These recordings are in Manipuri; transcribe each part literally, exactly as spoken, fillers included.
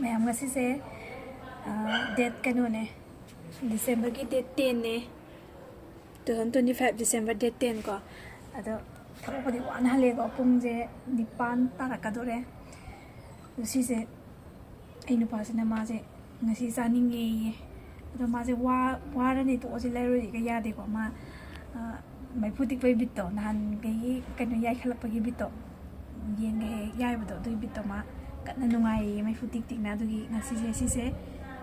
ꯃꯌꯥꯝ, ꯉꯁꯤꯁꯦ ꯗꯦꯠ ꯀꯩꯅꯣꯅꯦ, ꯗꯤꯁꯦꯝꯕꯔꯒꯤ ꯗꯦꯠ ꯇꯦꯟꯅꯦ, two thousand twenty five December date ten ꯀꯣ꯫ ꯑꯗꯣ ꯊꯕꯛꯄꯨꯗꯤ ꯋꯥꯅ ꯍꯜꯂꯦꯀꯣ, ꯄꯨꯡꯁꯦ ꯅꯤꯄꯥꯟ ꯇꯥꯔꯛꯀꯗꯣꯔꯦ꯫ ꯑꯗꯣ ꯁꯤꯁꯦ ꯑꯩ ꯅꯨꯄꯥꯁꯤꯅ ꯃꯥꯁꯦ ꯉꯁꯤ ꯆꯥꯅꯤꯡꯉꯦꯌꯦ꯫ ꯑꯗꯣ ꯃꯥꯁꯦ ꯋꯥ- ꯋꯥꯔꯅꯤ ꯇꯣꯛꯑꯁꯤ ꯂꯩꯔꯣꯏꯒ ꯌꯥꯗꯦꯀꯣ꯫ ꯃꯥ ꯃꯩꯐꯨ ꯇꯤꯛꯄꯒꯤ ꯕꯤꯠꯇꯣ, ꯅꯍꯥꯟꯈꯩꯒꯤ ꯀꯩꯅꯣ ꯌꯥꯏꯈꯠꯂꯛꯄꯒꯤ ꯕꯤꯠꯇꯣ, ꯌꯦꯟꯒ ꯍꯦꯛ ꯌꯥꯏꯕꯗꯣ, ꯑꯗꯨꯒꯤ ꯕꯤꯠꯇꯣ ꯃꯥ ꯀꯟꯅ ꯅꯨꯡꯉꯥꯏꯌꯦ, ꯃꯩꯐꯨ ꯇꯤꯛ ꯇꯤꯛꯅ꯫ ꯑꯗꯨꯒꯤ ꯉꯁꯤꯁꯦ ꯁꯤꯁꯦ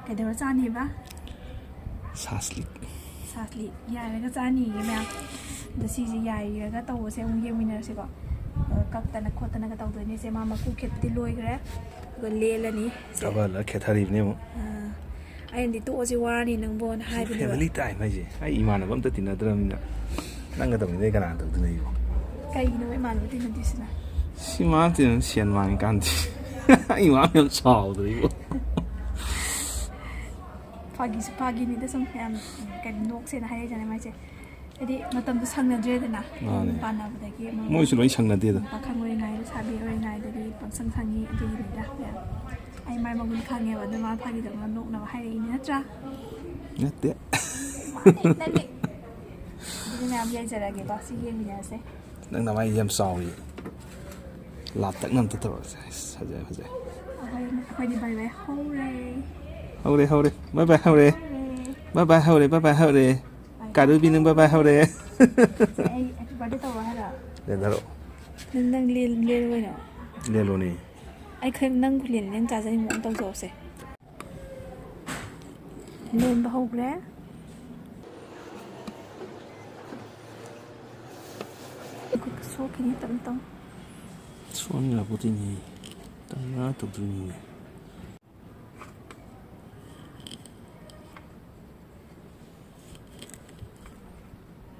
ꯀꯩꯗꯧꯔ ꯆꯥꯅꯦꯕ? ꯁꯥꯁꯂꯤꯛ꯫ ꯁꯥꯁꯂꯤꯛ ꯌꯥꯏꯔꯒ ꯆꯥꯅꯤꯌꯦ ꯃꯌꯥꯝ꯫ ꯑꯗꯣ ꯁꯤꯁꯦ ꯌꯥꯏꯔꯒ ꯇꯧꯕꯁꯦ ꯑꯃꯨꯛ ꯌꯦꯡꯃꯤꯟꯅꯔꯁꯤꯀꯣ꯫ ꯑ, ꯀꯛꯇꯅ ꯈꯣꯠꯇꯅꯒ ꯇꯧꯗꯣꯏꯅꯦ꯫ ꯁꯦ ꯃꯥ ꯃꯀꯨ ꯈꯦꯠꯄꯗꯤ ꯂꯣꯏꯈ꯭ꯔꯦ꯫ ꯑꯗꯨꯒ ꯂꯦꯜꯂꯅꯤ꯫ ꯁꯦ꯫ ꯊꯕꯛ ꯍꯜꯂꯛꯑ ꯈꯦꯠꯊꯔꯤꯕꯅꯦ ꯑꯃꯨꯛ꯫ ꯑ, ꯑꯩꯅꯗꯤ ꯇꯣꯛꯑꯁꯤ ꯋꯥꯔꯅꯤ ꯅꯪꯕꯣꯅ ꯍꯥꯏꯕꯅꯦꯕ꯫ ꯐꯦꯃꯤꯂꯤ ꯇꯥꯏꯝ ꯍꯥꯏꯁꯦ꯫ ꯑꯩ ꯏꯃꯥꯟꯅꯕ ꯑꯝꯇ ꯇꯤꯟꯅꯗ꯭ꯔꯕꯅꯤꯅ ꯅꯪꯒ ꯇꯧꯃꯤꯟꯅꯩ ꯀꯅꯥ ꯇꯧꯗꯣꯏꯅꯣ ꯑꯩꯕꯨ? ꯀꯩꯒꯤꯅꯣ ꯏꯃꯥꯟꯅꯕ ꯇꯤꯟꯅꯗꯣꯏꯁꯤꯅ? ꯁꯤ ꯃꯥ ꯇꯤꯟꯅ ꯁꯦꯟ ꯃꯥꯡꯉꯤꯀꯥꯟꯗꯤ꯫ ꯏꯃꯥ ꯌꯥꯝ ꯁꯥꯎꯗ꯭ꯔꯣ ꯏꯕꯣ? ꯐꯥꯒꯤꯁꯨ ꯐꯥꯒꯤꯅꯤꯗ, ꯁꯨꯝ ꯌꯥꯝ ꯀꯩꯅꯣ ꯅꯣꯛꯁꯦꯅ ꯍꯥꯏꯔꯛꯏꯖꯥꯠꯅꯦ ꯃꯥꯏꯁꯦ꯫ ꯍꯥꯏꯗꯤ ꯃꯇꯝꯗꯣ ꯁꯪꯅꯗ꯭ꯔꯦꯗꯅ꯫ ꯃꯥꯅꯦ꯫ ꯄꯥꯟꯅꯕꯗꯒꯤ ꯑꯃ ꯃꯣꯏꯁꯨ ꯂꯣꯏ ꯁꯪꯅꯗꯦꯗ꯫ ꯄꯥꯈꯪ ꯑꯣꯏꯔꯤꯉꯩꯗ, ꯁꯥꯕꯤ ꯑꯣꯏꯔꯤꯉꯩꯗꯗꯤ ꯄꯪꯁꯪ ꯁꯪꯉꯤ ꯑꯗꯨꯒꯤꯅꯤꯗ꯫ ꯑꯩ ꯃꯥꯏ ꯃꯒꯨꯟ ꯈꯪꯉꯦꯕ, ꯑꯗꯨ ꯃꯥ ꯐꯥꯒꯤ ꯇꯧꯔꯒ ꯅꯣꯛꯅꯕ ꯍꯥꯏꯔꯛꯏꯅꯤ ꯅꯠꯇ꯭ꯔꯥ? ꯅꯠꯇꯦ꯫ ꯃꯥꯅꯦ, ꯅꯪꯗꯤ꯫ ꯑꯗꯨꯗꯤ ꯃꯌꯥꯝ ꯌꯥꯏꯖꯔꯒꯦꯀꯣ, ꯁꯤ ꯌꯦꯡꯃꯤꯟꯅꯔꯁꯦ꯫ ꯅꯪ ꯅꯃꯥꯏ ꯌꯥꯝ ꯆꯥꯎꯏ꯫ ꯂꯥꯞꯇꯛꯅ ꯑꯝꯇ ꯇꯧꯔꯛꯁꯦ꯫ ꯑꯁ, ꯐꯖꯩ, ꯐꯖꯩ꯫ ꯑꯩꯈꯣꯏ- ꯑꯩꯈꯣꯏꯗꯤ ꯕꯥꯏ ꯕꯥꯏ ꯍꯧꯔꯦ꯫ ꯍꯧꯔꯦ, ꯍꯧꯔꯦ꯫ ꯕꯥꯏ ꯕꯥꯏ ꯍꯧꯔꯦ꯫ ꯍꯧꯔꯦ꯫ ꯕꯥꯏ ꯕꯥꯏ ꯍꯧꯔꯦ, ꯕꯥꯏ ꯕꯥꯏ ꯍꯧꯔꯦ꯫ ꯕꯥꯏ ꯕꯥꯏ꯫ ꯀꯥꯔꯨꯕꯤ ꯅꯪ ꯕꯥꯏ ꯕꯥꯏ ꯍꯧꯔꯦ꯫ ꯁꯦ, ꯑꯩ ꯍꯦꯄꯤ ꯕꯥꯔꯗꯦ ꯇꯧꯔꯣ ꯍꯥꯏꯔꯣ? ꯂꯦꯟꯗꯔꯣ꯫ ꯅꯪ, ꯅꯪ ꯂꯦꯟ-, ꯂꯦꯟ ꯑꯣꯏꯅ꯫ ꯂꯦꯟꯂꯣꯅꯦ꯫ ꯑꯩ ꯈꯪ-, ꯅꯪ ꯈꯨꯂꯦꯟ ꯅꯪ ꯆꯥꯖꯅꯤꯡꯕ ꯑꯃ ꯇꯧꯊꯣꯛꯑꯁꯦ꯫ ꯂꯣꯟꯕ ꯍꯧꯈ꯭ꯔꯦ꯫ ꯈꯨꯠ ꯁꯣꯛꯈꯤꯅꯤ ꯇꯞ ꯇꯞ꯫ ꯁꯣꯛꯍꯟ ꯌꯥꯄꯣꯠꯇꯦꯅꯦ꯫ ꯇꯞꯅ ꯇꯧꯗꯣꯏꯅꯤꯅꯦ꯫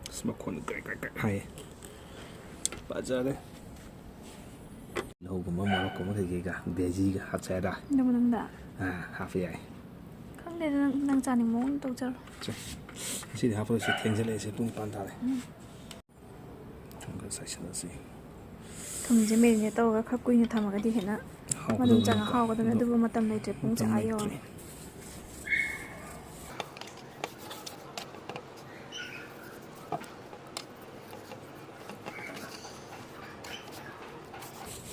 ꯑꯁ, ꯃꯈꯣꯟ ꯀ꯭ꯔꯦꯛ ꯀ꯭ꯔꯦꯛ ꯀ꯭ꯔꯦꯛ ꯍꯥꯏꯌꯦ꯫ ꯐꯖꯔꯦ꯫ ꯇꯤꯜꯍꯧꯒꯨꯝꯕ, ꯃꯣꯔꯣꯛꯀꯨꯝꯕ ꯀꯩꯀꯩꯒ, ꯚꯦꯖꯤꯒ ꯍꯥꯞꯁꯦ ꯍꯥꯏꯔ? ꯑꯗꯨ ꯃꯅꯨꯡꯗ? ꯑꯥ, ꯍꯥꯞꯄ ꯌꯥꯏ꯫ ꯈꯪꯗꯦꯗ, ꯅꯪ, ꯅꯪ ꯆꯥꯅꯤꯡꯕ ꯃꯑꯣꯡ ꯇꯧꯖꯔꯣ꯫ ꯁꯦ, ꯉꯁꯤꯗꯤ ꯍꯥꯞꯄꯔꯣꯏꯁꯦ, ꯊꯦꯡꯖꯤꯜꯂꯛꯑꯦꯁꯦ, ꯄꯨꯡ ꯅꯤꯄꯥꯟ ꯇꯥꯔꯦ꯫ ꯎꯝ꯫ ꯊꯨꯝ ꯈꯔ ꯆꯥꯏꯁꯤꯜꯂꯁꯤ꯫ ꯊꯨꯝꯁꯦ marinate ꯇꯧꯔꯒ ꯈꯔ ꯀꯨꯏꯅ ꯊꯝꯃꯒꯗꯤ ꯍꯦꯟꯅ ꯍꯥꯎꯒꯗꯕꯅꯦ꯫ ꯃꯅꯨꯡ ꯆꯪꯉ ꯍꯥꯎꯒꯗꯕꯅꯦ꯫ ꯑꯗꯣ ꯑꯗꯨꯕꯨ ꯃꯇꯝ ꯂꯩꯇ꯭ꯔꯦ, ꯄꯨꯡꯁꯦ ꯃꯇꯝ ꯑꯥ ꯂꯩꯇ꯭ꯔꯦ꯫ ꯌꯧꯔꯦ꯫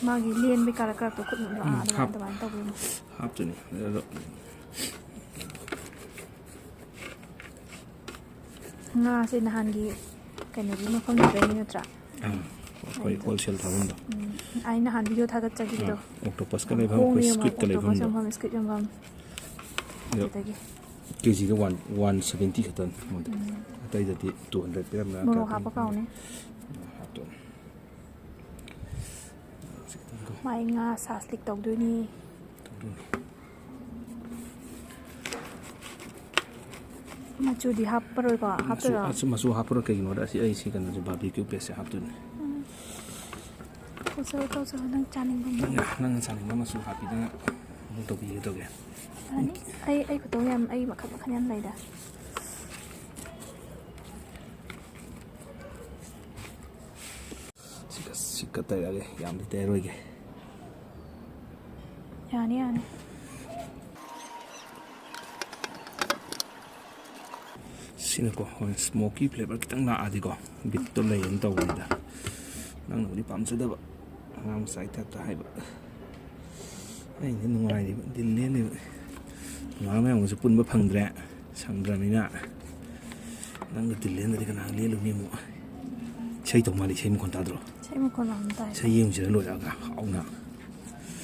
ꯃꯥꯒꯤ ꯂꯦꯟꯕꯩ ꯀꯥꯔꯛ ꯀꯥꯔꯛꯇꯣ ꯈꯨꯠꯅ ꯎꯝ, ꯑꯥ, ꯑꯗꯨꯃꯥꯏꯅ, ꯍꯥꯞ-, ꯑꯗꯨꯃꯥꯏꯅ ꯇꯧꯕꯤꯌꯨ꯫ ꯍꯥꯞꯇꯣꯏꯅꯤ꯫ ꯑꯗꯣ ꯉꯥꯁꯦ ꯅꯍꯥꯟꯒꯤ ꯀꯩꯅꯣꯒꯤ ꯃꯐꯝꯗꯨꯗꯩ ꯅꯠꯇ꯭ꯔꯥ? ꯑꯥ, ꯑꯩꯈꯣꯏ ꯑꯩꯗꯣ wholesale ꯊꯥꯐꯝꯗꯣ꯫ ꯎꯝ, ꯑꯩ ꯅꯍꯥꯟ video ꯊꯥꯒꯠꯆꯈꯤꯕꯗꯣ꯫ ꯑꯥ, octopus ꯀ ꯌꯥꯝ ꯂꯩꯐꯝ, ꯍꯣꯡꯅ ꯑꯩꯈꯣꯏ ꯌꯣꯟꯕ squid ꯀ octopus ꯂꯩꯐꯝꯗꯣ꯫ ꯌꯣꯟꯐꯝ, squid ꯌꯣꯟꯐꯝ꯫ ꯑꯗꯣ ꯑꯗꯨꯗꯒꯤ꯫ K G ꯗ one, one seventy ꯈꯛꯇꯅꯤ ꯃꯣꯏꯗ꯫ ꯎꯝ꯫ ꯑꯇꯩꯗꯗꯤ two hundred ꯄꯤꯔꯝꯕ꯭ꯔꯥ, ꯃꯣꯔꯣꯛ ꯀꯌꯥ ꯍꯥꯞꯄ ꯄꯤꯔꯝꯕ꯭ꯔꯥ? ꯀꯥꯎꯅꯤ꯫ ꯎꯝ, ꯍꯥꯞꯇꯣꯏꯅꯤ꯫ ꯁꯤ ꯈꯤꯇꯪ ꯀꯣ꯫ ꯃꯥꯏ ꯉꯥ ꯁꯥꯁ ꯂꯤꯛ ꯇꯧꯗꯣꯏꯅꯤ꯫ ꯇꯧꯗꯣꯏꯅꯤ꯫ ꯃꯆꯨꯗꯤ ꯍꯥꯞꯄꯔꯣꯏꯀꯣ? ꯃꯆꯨ, ꯍꯥꯞꯇꯣꯏꯔꯣ? ꯑꯁ, ꯃꯆꯨ ꯍꯥꯞꯄꯔꯣꯏ, ꯀꯩꯒꯤꯅꯣꯗ ꯑꯁꯤ ꯑꯩ ꯁꯤ ꯀꯩꯅꯣꯁꯦ barbecue paste ꯁꯦ ꯍꯥꯞꯇꯣꯏꯅꯤ꯫ ꯎꯝ꯫ ꯇꯧꯖꯔꯣ, ꯇꯧꯖꯔꯣ, ꯅꯪ ꯆꯥꯅꯤꯡꯕ ꯅꯪꯅ, ꯃꯑꯣꯡ꯫ ꯅꯪꯅ ꯆꯥꯅꯤꯡꯕ ꯃꯆꯨ ꯍꯥꯞꯄꯤꯗꯅ ꯑꯗꯨꯝ ꯇꯧꯕꯤꯒꯦ ꯇꯧꯒꯦ꯫ ꯌꯥꯅꯤ꯫ ꯑꯩ, ꯑꯩ ꯈꯨꯇꯧ ꯌꯥꯝ, ꯑꯩ ꯃꯈꯜ ꯃꯈꯜ ꯌꯥꯝ ꯂꯩꯗ꯫ ꯁꯤꯒ, ꯁꯤꯒ ꯇꯩꯔꯒꯦ, ꯌꯥꯝꯗꯤ ꯇꯩꯔꯣꯏꯒꯦ꯫ ꯌꯥꯅꯤ, ꯌꯥꯅꯤ꯫ ꯁꯤꯅꯀꯣ, ꯍꯣꯏ, smoky flavour ꯈꯤꯇꯪ ꯂꯥꯛꯑꯗꯤꯀꯣ, ꯕꯤꯠꯇꯣ ꯂꯩꯌꯦꯅ ꯇꯧꯕꯅꯤꯗ꯫ ꯅꯪꯅꯕꯨꯗꯤ ꯄꯥꯝꯖꯗꯕ, ꯑꯉꯥꯡ ꯃꯆꯥꯒꯤ type ꯇ ꯍꯥꯏꯕ꯫ ꯑꯩꯗꯤ ꯅꯨꯡꯉꯥꯏꯔꯤꯕ, ꯗꯤꯜ ꯂꯦꯜꯂꯤꯕ꯫ ꯏꯃꯥꯟꯅꯕ ꯃꯌꯥꯝꯒꯁꯨ ꯄꯨꯟꯕ ꯐꯪꯗ꯭ꯔꯦ, ꯁꯪꯗ꯭ꯔꯕꯅꯤꯅ꯫ ꯅꯪꯒ ꯗꯤꯜ ꯂꯦꯟꯗ꯭ꯔꯗꯤ ꯀꯅꯥꯒ ꯂꯦꯜꯂꯨꯅꯤ ꯑꯃꯨꯛ? ꯏꯁꯩ ꯇꯧ ꯃꯥꯜꯂꯤ, ꯏꯁꯩ ꯃꯈꯣꯟ ꯇꯥꯗ꯭ꯔꯣ? ꯏꯁꯩ ꯃꯈꯣꯟ ꯌꯥꯝ ꯇꯥꯏ꯫ ꯏꯁꯩ ꯌꯦꯡꯁꯤꯔ ꯂꯣꯏꯔꯒ ꯍꯥꯎꯅ꯫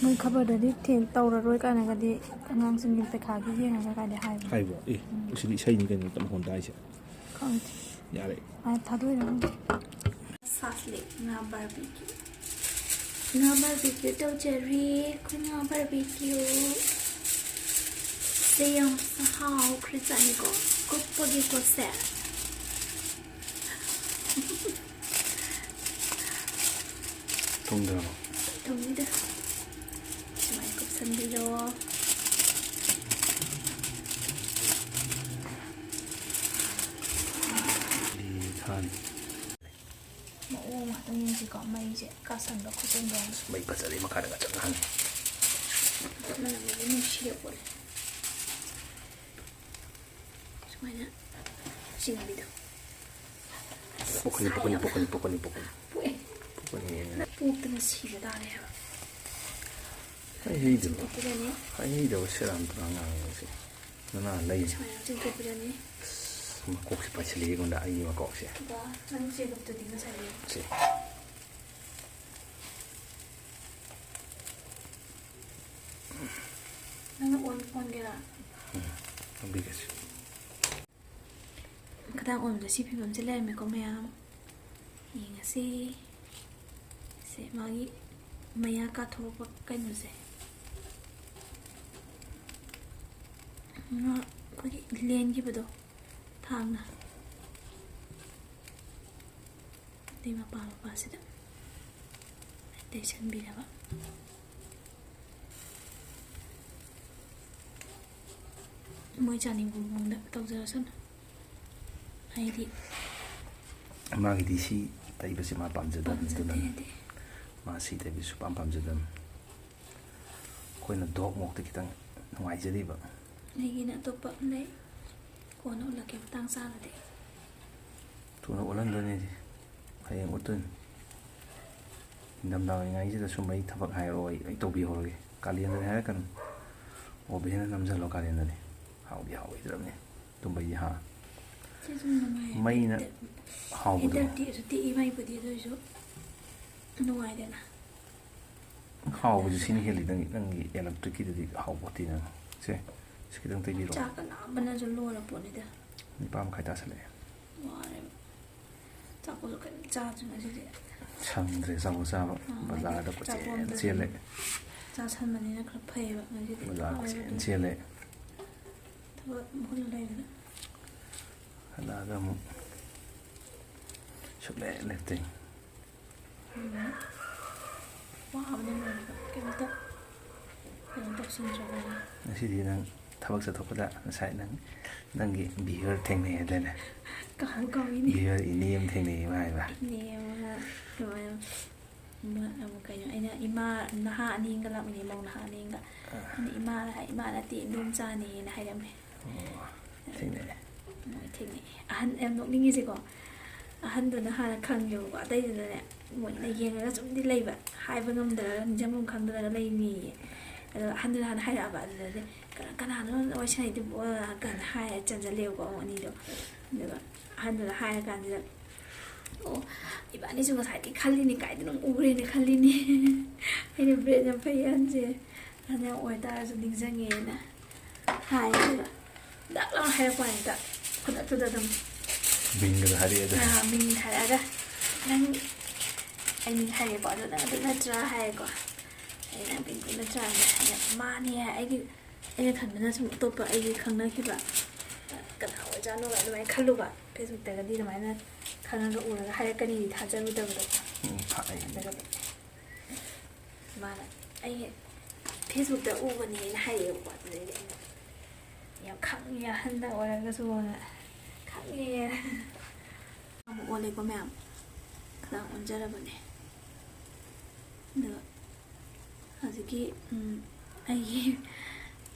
ꯃꯣꯏ ꯈꯕꯔꯗꯗꯤ ꯊꯦꯡ-, ꯇꯧꯔꯔꯣꯏ ꯀꯥꯏꯅꯒꯗꯤ ꯑꯉꯥꯡꯁꯤꯡꯒꯤ ꯄꯩꯈꯥꯒꯤ ꯌꯦꯡꯉꯒ ꯀꯥꯏꯗꯤ ꯍꯥꯏꯕꯅꯦ꯫ ꯍꯥꯏꯕ꯭ꯔꯣ? ꯑꯦ, ꯎꯝ꯫ ꯁꯤꯗꯤ ꯏꯁꯩꯅꯤ ꯀꯩꯅꯣ, ꯃꯈꯣꯟ ꯇꯥꯏꯁꯦ꯫ ꯈꯪꯗꯦ꯫ ꯌꯥꯔꯦ꯫ ꯑ, ꯊꯥꯗꯣꯛꯏꯔꯣ ꯈꯪꯗꯦ꯫ ꯁꯥꯁꯂꯤꯛ ꯉꯥ barbecue꯫ ꯉꯥ barbecue ꯇꯧꯖꯔꯤ꯫ ꯑꯩꯈꯣꯏ ꯉꯥ barbecue꯫ ꯁꯦ ꯌꯥꯝ ꯍꯥꯎꯈ꯭ꯔꯖꯥꯠꯅꯤꯀꯣ꯫ ꯀꯨꯞꯄꯒꯤꯀꯣ ꯁꯦ꯫ ꯊꯣꯡꯗ꯭ꯔꯕꯣ? ꯊꯣꯡꯉꯤꯗ꯫ ꯁꯨꯃꯥꯏꯅ ꯀꯨꯞꯁꯟꯕꯤꯔꯣ꯫ ꯊꯥꯅꯤ꯫ ꯃꯑꯣꯡ ꯑꯃ ꯍꯥꯏꯐꯦꯠ ꯌꯦꯡꯁꯤꯀꯣ, ꯃꯩ ꯃꯩꯁꯦ ꯀꯥꯁꯟꯕ ꯈꯣꯠꯆꯟꯕ ꯌꯥꯝ ꯃꯩ ꯐꯖꯔꯦ, ꯃꯈꯥꯗꯒ ꯆꯪꯍꯜꯂꯦ꯫ ꯃꯅꯝ ꯑꯃ ꯅꯨꯡꯁꯤꯔꯛꯄꯅꯦ꯫ ꯁꯨꯃꯥꯏꯅ ꯆꯤꯡꯕꯤꯗꯣ꯫ ꯄꯣꯛꯀꯅꯤ, ꯄꯣꯛꯀꯅꯤ, ꯄꯣꯛꯀꯅꯤ, ꯄꯣꯛꯀꯅꯤ, ꯄꯣꯛꯀꯅꯤ꯫ ꯄꯣꯛꯑꯦ꯫ ꯄꯣꯛꯀꯅꯤ꯫ ꯅ ꯄꯣꯛꯇꯅ ꯁꯤꯕ ꯇꯥꯔꯦ ꯍꯥꯏꯕ꯫ ꯍꯥꯏ ꯍꯩꯗꯕ, ꯆꯤꯡꯊꯣꯛꯄꯤꯔꯅꯤ꯫ ꯍꯥꯏ ꯍꯩꯗꯕ ꯁꯦꯔꯥꯟ ꯇꯨꯔꯥꯟ ꯉꯥꯡꯉꯦ ꯁꯤ꯫ ꯅꯅꯥ ꯂꯩ꯫ ꯁꯨꯃꯥꯏꯅ ꯆꯤꯡꯊꯣꯛꯄꯤꯔꯅꯤ꯫ ꯑꯁ, ꯃꯀꯣꯛꯁꯦ ꯄꯥꯏꯁꯤꯜꯂꯛꯑꯦ ꯑꯩꯉꯣꯟꯗ, ꯑꯩꯒꯤ ꯃꯀꯣꯛꯁꯦ꯫ ꯑꯗꯨꯒ ꯅꯪ ꯆꯦꯒꯞꯇꯨꯗꯤ ꯉꯁꯥꯏꯒꯤ ꯁꯤ꯫ ꯅꯪꯅ ꯑꯣꯟ-, ꯑꯣꯟꯒꯦꯔꯥ? ꯎꯝ, ꯑꯣꯟꯕꯤꯒꯦꯁꯦ꯫ ꯈꯗꯥꯡ ꯑꯣꯟꯕꯗ ꯁꯤ ꯐꯤꯕꯝꯁꯦ ꯂꯩꯔꯝꯃꯦꯀꯣ ꯃꯌꯥꯝ꯫ ꯌꯦꯡꯉꯁꯤ꯫ ꯁꯦ, ꯃꯥꯒꯤ ꯃꯌꯥ ꯀꯥꯊꯣꯔꯛꯄ ꯀꯩꯅꯣꯁꯦ꯫ ꯃꯥ ꯑꯩꯈꯣꯏꯒꯤ ꯂꯦꯟꯈꯤꯕꯗꯣ ꯊꯥꯡꯅ꯫ ꯑꯗꯩ ꯃꯄꯥ ꯃꯄꯥꯁꯤꯗ ꯇꯩꯁꯟꯕꯤꯔꯕ꯫ ꯃꯣꯏ ꯆꯥꯅꯤꯡꯕ ꯃꯑꯣꯡꯗ ꯇꯧꯖꯔꯁꯅꯨ꯫ ꯍꯥꯏꯗꯤ ꯃꯥꯒꯤꯗꯤ ꯁꯤ ꯇꯩꯕꯁꯦ ꯃꯥ ꯄꯥꯝꯖꯗꯕꯅꯤ, ꯄꯥꯝꯖꯗꯦ ꯑꯗꯨꯅꯅꯤ꯫ ꯍꯥꯏꯗꯤ꯫ ꯃꯥ ꯁꯤ ꯇꯩꯕꯁꯦ ꯁꯨꯄꯥꯝ ꯄꯥꯝꯖꯗꯕꯅꯤ꯫ ꯑꯩꯈꯣꯏꯅ ꯗꯣꯛ ꯃꯣꯛꯇ ꯈꯤꯇꯪ ꯅꯨꯡꯉꯥꯏꯖꯔꯤꯕ꯫ ꯑꯩꯒꯤꯅ ꯑꯇꯣꯞꯄ ꯑꯃ ꯂꯩ꯫ ꯀꯣꯟꯅ ꯎꯠꯂꯛꯀꯦ ꯃꯇꯥꯡ ꯆꯥꯔꯗꯤ꯫ ꯊꯨꯅ ꯑꯣꯜꯍꯟꯗꯣꯏꯅꯦ ꯑꯩꯗꯤ꯫ ꯍꯌꯦꯡ ꯎꯠꯇꯣꯏꯅꯤ꯫ ꯅꯤꯡꯊꯝꯊꯥ ꯑꯣꯏꯔꯤꯉꯩꯁꯤꯗ ꯁꯨꯝꯕꯩ ꯊꯕꯛ ꯍꯥꯏꯔꯛꯑꯣ, ꯑꯩ ꯂꯣꯏ ꯇꯧꯕꯤꯍꯧꯔꯒꯦ꯫ ꯀꯥꯂꯦꯟꯗꯅꯤ ꯍꯥꯏꯔꯛꯀꯅꯨ꯫ ꯑꯣꯚꯦꯟꯅ ꯅꯝꯁꯤꯜꯂꯣ ꯀꯥꯂꯦꯟꯗꯅꯤ꯫ ꯍꯥꯎꯗꯤ ꯍꯥꯎꯔꯣꯏꯗ꯭ꯔꯕꯅꯤ꯫ ꯇꯨꯝꯕꯩꯗꯤ ꯍꯥ꯫ ꯁꯤ ꯁꯨꯝ ꯅꯨꯡꯉꯥꯏ꯫ ꯃꯩꯅ ꯍꯦꯛꯇ-, ꯍꯥꯎꯕꯗꯣ꯫ ꯍꯦꯛꯇ ꯇꯦꯛꯑꯁꯨ ꯇꯦꯛꯏ ꯃꯩꯕꯨꯗꯤ, ꯑꯗꯨ ꯑꯣꯏꯔꯁꯨ ꯅꯨꯡꯉꯥꯏꯗꯅ꯫ ꯍꯥꯎꯕꯁꯨ ꯁꯤꯅ ꯍꯦꯜꯂꯤ, ꯅꯪꯒꯤ, ꯅꯪꯒꯤ ꯏꯂꯦꯛꯇ꯭ꯔꯤꯛꯀꯤꯗꯨꯗꯤ ꯍꯥꯎꯕꯗꯤ ꯅꯪ꯫ ꯁꯦ, ꯁꯤ ꯈꯤꯇꯪ ꯇꯩꯕꯤꯔꯣ꯫ ꯆꯥꯛꯀ ꯂꯥꯝꯕꯅꯁꯨ ꯂꯣꯏꯔ ꯄꯣꯠꯅꯤꯗ꯫ ꯅꯤꯄꯥꯟ ꯃꯈꯥꯏ ꯇꯥꯁꯜꯂꯛꯑꯦ꯫ ꯋꯥꯔꯦꯕ꯫ ꯆꯥꯛꯄꯁꯨ ꯀꯔꯤꯝ ꯆꯥꯗ꯭ꯔꯤ ꯉꯁꯤꯗꯤ꯫ ꯁꯪꯗ꯭ꯔꯦ ꯆꯥꯄꯣꯠ ꯆꯥꯕ꯫ ꯑꯥ, ꯕꯖꯥꯔꯗ ꯍꯥꯏꯗꯤ ꯀꯣꯏꯆꯦꯟ ꯆꯥꯄꯣꯠ ꯆꯦꯜꯂꯦ꯫ ꯆꯥꯁꯟꯕꯅꯤꯅ ꯈꯔ ꯐꯩꯌꯦꯕ ꯉꯁꯤꯗꯤ꯫ ꯕꯖꯥꯔ ꯋꯥꯔꯦꯕ ꯀꯣꯏꯆꯦꯟ ꯑꯗꯨꯅ꯫ ꯆꯦꯜꯂꯦ꯫ ꯊꯕꯛ ꯃꯈꯜ ꯂꯩꯕꯗ꯫ ꯍꯜꯂꯛꯑꯒ ꯑꯃꯨꯛ ꯁꯨꯛꯂꯦꯞ ꯂꯦꯞꯇꯦ꯫ ꯎꯝ꯫ ꯋꯥꯕꯅ ꯂꯣꯏꯔꯦꯕ꯫ ꯀꯩꯝꯇ ꯀꯩꯅꯣ ꯇꯧꯁꯤꯟꯗ꯭ꯔꯕꯅꯤꯅ꯫ ꯉꯁꯤꯗꯤ ꯅꯪ ꯊꯕꯛ ꯆꯠꯊꯣꯛꯄꯗ ꯉꯁꯥꯏ ꯅꯪ, ꯅꯪꯒꯤ ꯚꯤꯌꯔ ꯊꯦꯡꯅꯩ ꯍꯥꯏꯗꯥꯏꯅꯦ? ꯀꯥꯎ ꯀꯥꯎꯏꯅꯦ꯫ ꯚꯤꯌꯔ ꯏꯅꯦ ꯑꯃ ꯊꯦꯡꯅꯩ ꯃꯥ ꯍꯥꯏꯕ꯫ ꯏꯅꯦ ꯑꯃꯒ ꯑꯗꯨꯃꯥꯏꯅ ꯑꯃ, ꯑꯃ ꯀꯩꯅꯣ, ꯑꯩꯅ ꯏꯃꯥ, ꯅꯍꯥ ꯑꯅꯤꯒ ꯂꯥꯛꯃꯤꯟꯅꯩ, ꯃꯧ ꯅꯍꯥ ꯑꯅꯤꯒ꯫ ꯑꯥ꯫ ꯑꯩꯅ ꯏꯃꯥꯗ ꯍꯥꯏ, "ꯏꯃꯥ ꯅꯠꯇꯦ, ꯏꯟꯗꯣꯝꯆꯥꯅꯦꯅ" ꯍꯥꯏꯔꯝꯃꯦ꯫ ꯑꯣ, ꯊꯦꯡꯅꯩ꯫ ꯃꯣꯏ ꯊꯦꯡꯅꯩ꯫ ꯑꯍꯟ ꯌꯥꯝ ꯅꯣꯛꯅꯤꯡꯉꯤꯁꯦꯀꯣ, ꯑꯍꯟꯗꯨꯅ ꯍꯥꯟꯅ ꯈꯪꯉꯦꯕꯀꯣ, ꯑꯇꯩꯗꯨꯅꯅꯦ ꯃꯣꯏꯅ ꯌꯦꯡꯉꯒ ꯁꯨꯝꯗꯤ ꯂꯩꯕ, ꯍꯥꯏꯕ ꯉꯝꯗ꯭ꯔꯒ, ꯅꯤꯡꯁꯤꯡꯐꯝ ꯈꯪꯗ꯭ꯔꯒ ꯂꯩꯅꯤꯌꯦ꯫ ꯑꯗꯣ ꯑꯍꯟꯗꯨꯅ ꯍꯥꯟꯅ ꯍꯥꯏꯔꯛꯑꯕ, ꯑꯗꯨꯗꯗꯤ "ꯀꯅꯥ-, ꯀꯅꯥꯅꯣ ꯋꯥꯔꯤ ꯁꯥꯟꯅꯩꯗꯨꯕꯣ?" ꯀꯥꯏꯅ ꯍꯥꯏꯔ ꯆꯦꯟꯁꯤꯜꯂꯦꯕꯀꯣ, ꯃꯣꯏ ꯑꯅꯤꯗꯣ꯫ ꯑꯗꯨꯒ ꯑꯍꯟꯗꯨꯅ ꯍꯥꯏꯔꯀꯥꯟꯁꯤꯗ, "ꯑꯣ, ꯏꯕꯥꯅꯤꯁꯨ ꯉꯁꯥꯏꯗꯤ ꯈꯜꯂꯤꯅꯤ, ꯀꯥꯏꯗꯅꯣ ꯎꯔꯦꯅ ꯈꯜꯂꯤꯅꯤ꯫" ꯑꯩꯅ "ꯕ꯭ꯔꯦꯟ ꯌꯥꯝ ꯐꯩ ꯑꯍꯟꯁꯦ, ꯑꯗꯨꯅ ꯑꯣꯏꯇꯥꯔꯁꯨ ꯅꯤꯡꯁꯤꯡꯉꯦꯅ" ꯍꯥꯏꯌꯦꯕ꯫ ꯗꯛ ꯂꯥꯎꯅ ꯍꯥꯏꯔꯛꯄ ꯋꯥꯅꯤꯗ, ꯈꯨꯗꯛꯇꯨꯗ ꯑꯗꯨꯝ꯫ ꯃꯤꯡꯒꯗꯣ ꯍꯥꯏꯔꯛꯑꯦ ꯑꯗꯣ꯫ ꯑꯥ, ꯃꯤꯡ ꯍꯥꯏꯔꯛꯑꯒ, "ꯅꯪ," ꯑꯩ ꯃꯤꯡ ꯍꯥꯏꯔꯦꯀꯣ, "ꯑꯗꯣ ꯅꯪ ꯑꯗꯨ ꯅꯠꯇ꯭ꯔꯥ?" ꯍꯥꯏꯔꯦꯀꯣ꯫ ꯑꯩꯅ "ꯕꯤꯟꯗꯨ ꯅꯠꯇ꯭ꯔꯥ?" ꯍꯥꯏꯅ ꯍꯥꯏꯔꯦ꯫ "ꯃꯥꯅꯦ" ꯍꯥꯏ꯫ ꯑꯩꯗꯤ, ꯑꯩꯅ ꯈꯟꯕꯅ ꯁꯨꯝ ꯑꯇꯣꯞꯄ ꯑꯩꯒꯤ ꯈꯪꯅꯈꯤꯕ ꯀꯅꯥ ꯑꯣꯏꯖꯥꯠꯅꯣ ꯑꯗꯨꯃꯥꯏꯅ ꯈꯜꯂꯨꯕ꯫ Facebookꯇꯒꯗꯤ ꯑꯗꯨꯃꯥꯏꯅ ꯈꯪꯉꯒ ꯎꯔꯒ ꯍꯥꯏꯔꯛꯀꯅꯤꯗꯤ ꯊꯥꯖꯔꯨꯗꯕꯗꯣ꯫ ꯎꯝ, ꯊꯥꯖꯩ꯫ ꯑꯗꯨꯒꯗꯤ ꯃꯥꯅ, "ꯑꯩ Facebookꯇ ꯎꯕꯅꯦꯅ" ꯍꯥꯏꯔꯛꯑꯦꯕꯀꯣ꯫ ꯑꯗꯨꯗꯩꯗꯤ ꯑꯩꯅ, "ꯌꯥꯝ ꯈꯪꯉꯦ ꯑꯍꯟꯗ ꯑꯣꯏꯔꯒꯁꯨꯅ, ꯈꯪꯉꯦ꯫" ꯑꯃꯨꯛ ꯑꯣꯜꯂꯦꯀꯣ ꯃꯌꯥꯝ, ꯈꯔ ꯑꯣꯟꯖꯔꯕꯅꯦ꯫ ꯑꯗꯣ ꯍꯧꯖꯤꯛꯀꯤ, ꯎꯝ, ꯑꯩꯒꯤ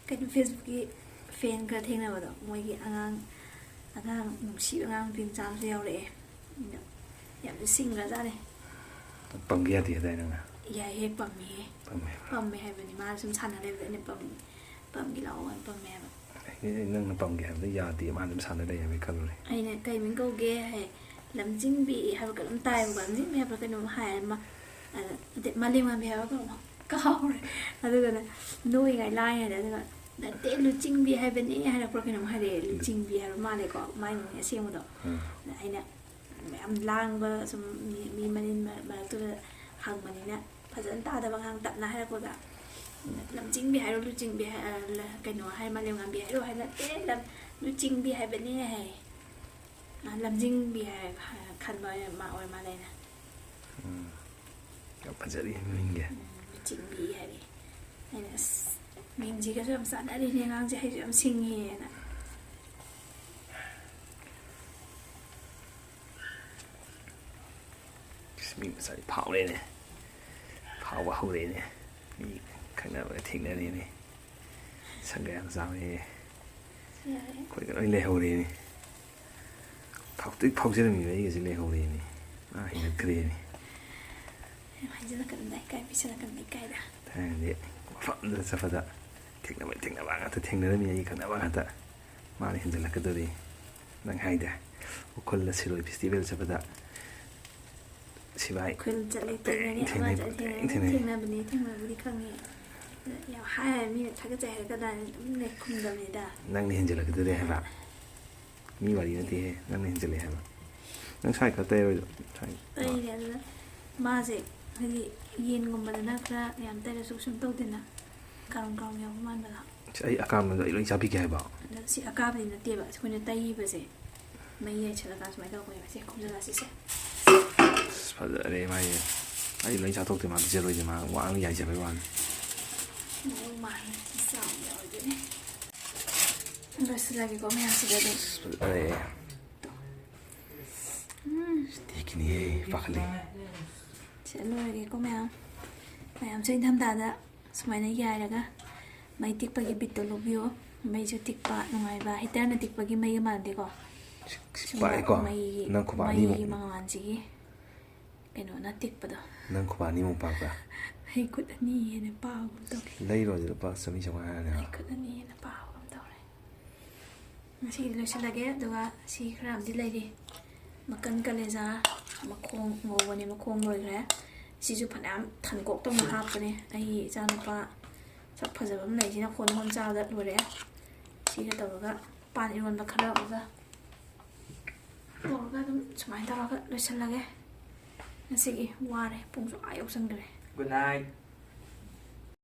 ꯀꯩꯅꯣ, Facebookꯀꯤ fan ꯈꯔ ꯊꯦꯡꯅꯕꯗꯣ, ꯃꯣꯏꯒꯤ ꯑꯉꯥꯡ, ꯑꯉꯥꯡ ꯅꯨꯡꯁꯤꯕ ꯑꯉꯥꯡ ꯅꯨꯄꯤ ꯃꯆꯥ ꯑꯃꯁꯨ ꯌꯥꯎꯔꯛꯑꯦ꯫ ꯑꯗꯣ ꯌꯥꯝ ꯁꯤꯡꯈ꯭ꯔꯖꯥꯠꯅꯦ꯫ ꯄꯝꯒꯦ ꯌꯥꯗꯦ ꯍꯥꯏꯗꯥꯏ ꯅꯪꯅ? ꯌꯥꯏꯍꯦ, ꯄꯝꯃꯤꯍꯦ꯫ ꯄꯝꯃꯦ꯫ ꯄꯝꯃꯦ ꯍꯥꯏꯕꯅꯤ, ꯃꯥꯅ ꯁꯨꯝ ꯁꯥꯟꯅ ꯂꯩꯕꯗ ꯑꯩꯅ "ꯄꯝ-, ꯄꯝꯒꯦ ꯂꯥꯛꯑꯣ" ꯍꯥꯏꯅ ꯄꯝꯃꯦ ꯍꯥꯏꯕ꯫ ꯑꯩ, ꯅꯪꯅ ꯄꯝꯒꯦ ꯍꯥꯏꯕꯗ ꯌꯥꯗꯦ, ꯃꯥ ꯑꯗꯨꯝ ꯁꯥꯟꯅ ꯂꯩ ꯍꯥꯏꯕ ꯈꯜꯂꯨꯔꯦ꯫ ꯑꯩꯅ "ꯀꯩ ꯃꯤꯡ ꯀꯧꯒꯦ?" ꯍꯥꯏ, "ꯂꯝꯖꯤꯡꯕꯤ" ꯍꯥꯏꯕ ꯀꯩꯅꯣꯝ ꯇꯥꯏꯌꯦꯕꯀꯣ, "ꯂꯝꯖꯤꯡꯕꯤ" ꯍꯥꯏꯕ꯭ꯔꯥ ꯀꯩꯅꯣꯝ ꯍꯥꯏ, ꯃꯥ, ꯑꯗ, ꯅꯠꯇꯦ, "ꯃꯥꯂꯦꯝꯉꯥꯟꯕꯤ" ꯍꯥꯏꯕ꯭ꯔꯥ ꯀꯩꯅꯣꯝ, ꯀꯥꯎꯔꯦ꯫ ꯑꯗꯨꯒꯅꯦ, ꯅꯣꯛꯏꯉꯥꯏ ꯂꯥꯡꯉꯤꯉꯩꯗ, ꯑꯗꯨꯒ "ꯅꯠꯇꯦ, ꯂꯨꯆꯤꯡꯕꯤ ꯍꯥꯏꯕꯅꯤ" ꯍꯥꯏꯔꯛꯄ꯭ꯔꯥ ꯀꯩꯅꯣꯝ ꯍꯥꯏꯔꯛꯑꯦ, ꯂꯨꯆꯤꯡꯕꯤ ꯍꯥꯏꯕ ꯃꯥꯜꯂꯦꯀꯣ, ꯃꯥꯏ ꯃꯃꯤꯡ ꯑꯁꯦꯡꯕꯗꯣ꯫ ꯎꯝ꯫ ꯑꯗ ꯑꯩꯅ ꯃꯌꯥꯝ ꯂꯥꯡꯕ, ꯁꯨꯝ ꯃꯤ, ꯃꯤ ꯃꯅꯤꯟ ꯃꯔꯛ-, ꯃꯔꯛꯇꯨꯗ ꯍꯪꯕꯅꯤꯅ ꯐꯖꯅ ꯇꯥꯗꯕ ꯑꯉꯥꯡ ꯇꯞꯅ ꯍꯥꯏꯔꯛꯄꯒ, "ꯂꯝꯖꯤꯡꯕꯤ ꯍꯥꯏꯔꯣ, ꯂꯨꯆꯤꯡꯕꯤ ꯍꯥꯏ-, ꯑ, ꯂ-, ꯀꯩꯅꯣ ꯍꯥꯏ, ꯃꯥꯂꯦꯝꯉꯥꯟꯕꯤ ꯍꯥꯏꯔꯣ?" ꯍꯥꯏ, "ꯅꯠꯇꯦ, ꯂꯝ-, ꯂꯨꯆꯤꯡꯕꯤ ꯍꯥꯏꯕꯅꯦ" ꯍꯥꯏ꯫ ꯑ, ꯂꯝꯖꯤꯡꯕꯤ ꯍꯥꯏ, ꯍꯥꯏ ꯈꯟꯕ ꯑꯣꯏꯅ ꯃꯥ ꯑꯣꯏ ꯃꯥꯜꯂꯦ ꯑꯩꯅ꯫ ꯎꯝ꯫ ꯌꯥꯝ ꯐꯖꯔꯤ ꯃꯤꯡꯒꯤ꯫ ꯎꯝ, ꯂꯨꯆꯤꯡꯕꯤ ꯍꯥꯏꯔꯦ꯫ ꯑꯩꯅ, "ꯑꯁ, ꯃꯤꯡꯁꯤꯒꯁꯨ ꯌꯥꯝ ꯆꯥꯟꯅꯔꯤꯅꯦ, ꯑꯉꯥꯡꯁꯦ ꯍꯩꯁꯨ ꯌꯥꯝ ꯁꯤꯡꯉꯦꯅ"꯫ ꯏꯁ, ꯃꯤ ꯃꯆꯥꯗꯤ ꯐꯥꯎꯔꯦꯅꯦ꯫ ꯍꯥꯎꯕ ꯍꯧꯔꯛꯑꯦꯅꯦ꯫ ꯃꯤ ꯈꯪꯅꯕ ꯊꯦꯡꯅꯔꯦꯅꯦ꯫ ꯁꯪꯒ ꯌꯥꯝ ꯆꯥꯎꯔꯦ꯫ ꯌꯥꯔꯦ꯫ ꯑꯩꯈꯣꯏꯒ ꯂꯣꯏ ꯂꯩꯍꯧꯔꯦꯅꯦ꯫ ꯐꯥꯎꯇꯤꯛ ꯐꯥꯎꯖꯔꯝꯃꯤꯕ ꯑꯩꯒꯁꯦ ꯂꯩꯍꯧꯔꯦꯅꯦ꯫ ꯃꯥ ꯍꯦꯟꯒꯠꯈ꯭ꯔꯦꯅꯦ꯫ ꯌꯥꯝ ꯍꯥꯏꯖꯤꯜꯂꯛꯀꯅꯨꯗ, ꯏꯀꯥꯏ ꯄꯤꯁꯜꯂꯛꯀꯅꯨ, ꯏꯀꯥꯏꯗ꯫ ꯊꯥꯏꯅꯗꯤ ꯃꯐꯝꯗ ꯆꯠꯄꯗ ꯊꯦꯡꯅꯕ ꯊꯦꯡꯅꯕ ꯉꯥꯛꯇ ꯊꯦꯡꯅꯔꯝꯃꯤ, ꯑꯩ ꯈꯪꯅꯕ ꯉꯥꯛꯇ꯫ ꯃꯥꯅ ꯍꯦꯟꯖꯜꯂꯛꯀꯗꯣꯔꯤ꯫ ꯅꯪ ꯍꯥꯏꯗꯦ, ꯎꯈ꯭ꯔꯨꯜꯗ ꯁꯤꯔꯣꯏ ꯐꯦꯁꯇꯤꯚꯦꯜ ꯆꯠꯄꯗ ꯁꯤꯚꯥꯏ ꯎꯈ꯭ꯔꯨꯜ ꯆꯠꯂꯤ, ꯄꯦꯡ ꯇꯧꯔꯤꯅꯤ, ꯑꯃ ꯊꯦꯡꯅꯩ, ꯆꯠꯂꯤ, ꯄꯦꯡ ꯊꯦꯡꯅꯕꯅꯤ, ꯊꯦꯡꯅꯩ꯫ ꯊꯦꯡꯅꯕꯅꯤ, ꯊꯦꯡꯅꯕꯨꯗꯤ ꯈꯪꯉꯤ꯫ ꯑꯗ ꯌꯥꯝ ꯍꯥꯏ ꯍꯥꯏ ꯃꯤꯅ ꯊꯥꯒꯠꯆꯩ ꯍꯥꯏꯔꯛꯀꯗ꯭ꯔꯥꯅ ꯑꯗꯨꯝ ꯂꯩ ꯈꯨꯝꯗꯕꯅꯤꯗ꯫ ꯅꯪꯅ ꯍꯦꯟꯖꯜꯂꯛꯀꯗꯣꯔꯤ ꯍꯥꯏꯕ꯫ ꯃꯤ ꯋꯥꯔꯤ ꯅꯠꯇꯦꯍꯦ, ꯅꯪꯅ ꯍꯦꯟꯖꯜꯂꯛꯑꯦ ꯍꯥꯏꯕ꯫ ꯅꯪ ꯁꯥꯏ ꯈꯔ ꯇꯩꯔꯣꯏꯗ꯭ꯔꯣ? ꯁꯥꯏ꯫ ꯇꯩꯔꯦ꯫ ꯑꯗꯨꯗ ꯃꯥꯁꯦ ꯍꯥꯏꯗꯤ ꯌꯦꯟꯒꯨꯝꯕꯗꯅ ꯈꯔ ꯌꯥꯝ ꯇꯩꯔꯁꯨ ꯀꯩꯁꯨꯝ ꯇꯧꯗꯦꯅ, ꯀꯥꯔꯣꯡ ꯀꯥꯔꯣꯡ ꯌꯥꯎꯕ ꯃꯥꯟꯕꯗꯣ꯫ ꯑꯁ, ꯑꯩ ꯑꯀꯥꯝꯕꯗꯣ ꯑꯩ ꯂꯣꯏ ꯆꯥꯕꯤꯒꯦ ꯍꯥꯏꯕ꯫ ꯑꯗꯣ ꯁꯤ ꯑꯀꯥꯕꯗꯤ ꯅꯠꯇꯦꯕ, ꯑꯩꯈꯣꯏꯅ ꯇꯩꯕꯁꯦ ꯃꯩ ꯌꯥꯏꯁꯜꯂꯀꯥꯟ ꯁꯨꯃꯥꯏꯅ ꯇꯧꯔꯛꯄꯅꯦꯕ꯫ ꯁꯦ, ꯈꯨꯝꯖꯤꯜꯂꯁꯤꯁꯦ꯫ ꯑꯁ, ꯐꯖꯔꯦ ꯃꯥꯏꯁꯦ꯫ ꯑꯩ ꯂꯣꯏ ꯆꯥꯊꯣꯛꯇꯦ, ꯃꯥ ꯄꯤꯖꯔꯣꯏꯁꯦ, ꯃꯥ ꯋꯥꯅ ꯌꯥꯏꯖꯕꯩ ꯋꯥꯅꯤ꯫ ꯃꯑꯣꯡ ꯃꯥꯟꯗꯅ ꯆꯥꯎꯅ ꯌꯥꯎꯔꯤꯗꯨꯅꯤ꯫ ꯂꯣꯏꯁꯤꯜꯂꯒꯦꯀꯣ ꯃꯌꯥꯝꯁꯤꯗ ꯑꯗꯨꯝ꯫ ꯑꯁ, ꯐꯖꯔꯦ꯫ ꯎꯝ꯫ ꯇꯦꯛꯈꯤꯅꯤꯍꯦ, ꯄꯥꯈꯠꯂꯦ꯫ ꯁꯤ ꯂꯣꯏꯔꯒꯦꯀꯣ ꯃꯌꯥꯝ꯫ ꯃꯌꯥꯝꯁꯨ ꯏꯪꯊꯝꯊꯥꯗ ꯁꯨꯃꯥꯏꯅ ꯌꯥꯏꯔꯒ ꯃꯩ ꯇꯤꯛꯄꯒꯤ ꯕꯤꯠꯇꯣ ꯂꯧꯕꯤꯌꯣ꯫ ꯃꯩꯁꯨ ꯇꯤꯛꯄ ꯅꯨꯡꯉꯥꯏꯕ, ꯍꯤꯇꯔꯅ ꯇꯤꯛꯄꯒꯤ ꯃꯩꯒ ꯃꯥꯟꯅꯗꯦꯀꯣ꯫ ꯁꯤ ꯁꯨꯝꯕ ꯄꯥꯛꯑꯦꯀꯣ? ꯃꯩꯒꯤ, ꯅꯪ ꯈꯨꯕꯥꯛ ꯑꯅꯤꯃꯨꯛ꯫ ꯃꯩꯒꯤ ꯃꯉꯥꯜꯁꯤꯒꯤ ꯀꯩꯅꯣꯅ ꯇꯤꯛꯄꯗꯣ꯫ ꯅꯪ ꯈꯨꯕꯥꯛ ꯑꯅꯤꯃꯨꯛ ꯄꯥꯛꯄ꯭ꯔꯥ? ꯑꯩ ꯈꯨꯠ ꯑꯅꯤ ꯍꯦꯟꯅ ꯄꯥꯕꯒꯨꯝ ꯇꯧꯔꯦ꯫ ꯂꯩꯔꯣꯁꯦ ꯂꯨꯄꯥ ꯆꯥꯝꯃꯔꯤ ꯆꯥꯝꯃꯉꯥ ꯍꯥꯏꯔꯅꯦꯕ꯫ ꯑꯩ ꯈꯨꯠ ꯑꯅꯤ ꯍꯦꯟꯅ ꯄꯥꯕꯒꯨꯝ ꯇꯧꯔꯦ꯫ ꯉꯁꯤꯒꯤꯗꯤ ꯂꯣꯏꯁꯤꯜꯂꯒꯦ, ꯑꯗꯨꯒ ꯁꯤ ꯈꯔ ꯑꯃꯗꯤ ꯂꯩꯔꯤ꯫ ꯃꯀꯟ ꯀꯂꯦꯖꯥ, ꯃꯈꯣꯡ ꯉꯧꯕꯅꯦ, ꯃꯈꯣꯡ ꯂꯣꯏꯈ꯭ꯔꯦ꯫ ꯁꯤꯁꯨ ꯐꯅꯌꯥꯝ ꯊꯟꯀꯣꯛ ꯇꯧꯅ ꯍꯥꯞꯄꯅꯦ꯫ ꯑꯩꯒꯤ ꯏꯆꯥꯅꯨꯄꯥ ꯁꯛ ꯐꯖꯕ ꯑꯃ ꯂꯩꯁꯤꯅ ꯈꯣꯟ ꯈꯣꯟ ꯆꯥꯕꯗ ꯂꯣꯏꯔꯦ꯫ ꯁꯤꯒ ꯇꯧꯔꯒ ꯄꯥꯟ ꯏꯔꯣꯟꯕ ꯈꯔ ꯑꯃꯒ ꯇꯧꯔꯒ ꯑꯗꯨꯝ ꯁꯨꯃꯥꯏꯅ ꯇꯧꯔꯒ ꯂꯣꯏꯁꯤꯜꯂꯒꯦ꯫ ꯉꯁꯤꯒꯤ ꯋꯥꯔꯦ, ꯄꯨꯡꯁꯨ ꯑꯥ ꯌꯧꯁꯟꯈ꯭ꯔꯦ꯫ Good night.